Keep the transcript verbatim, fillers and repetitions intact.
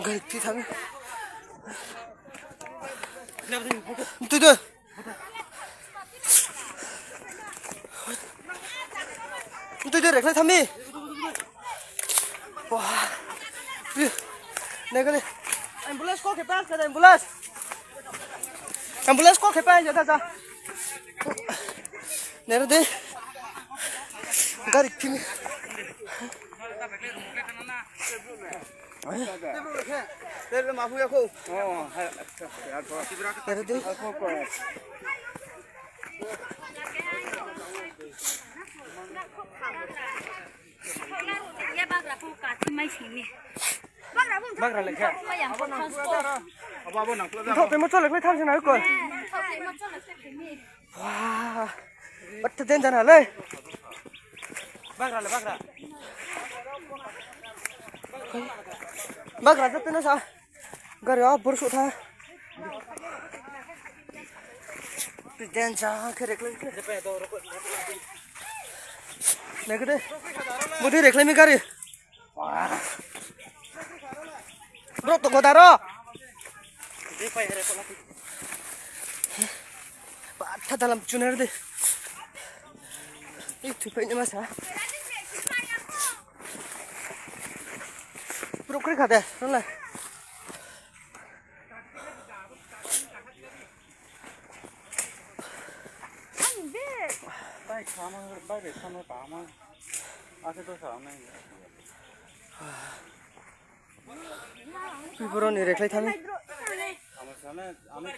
Gari phi thang. Tui de. Tui de, reklai thami. Wah. Nai kali. Ambulance call khe pass kare, ambulance. Ambulance call khe pass, ja, ja, ja. Nero de. Gari phini. Table mafu ya ko. Nero de. Bagra lekha. Abo abo nang pula. Thok temo cholek le thang sina ko. Wah. Batta den jana le. Bagra le bagra. Bagra jat na sa. Gari o bor sukha. Densa khe reklai khe. Naikhe de. Budi reklai mi gari. Bro to godaro. Patha dalam chunar de. Ih, thupai ni masa. Bro kri khade, nolai. Bai khama, bai re khama tama. Ase to sa nai. Boroni reklai thani. Ama sana, ama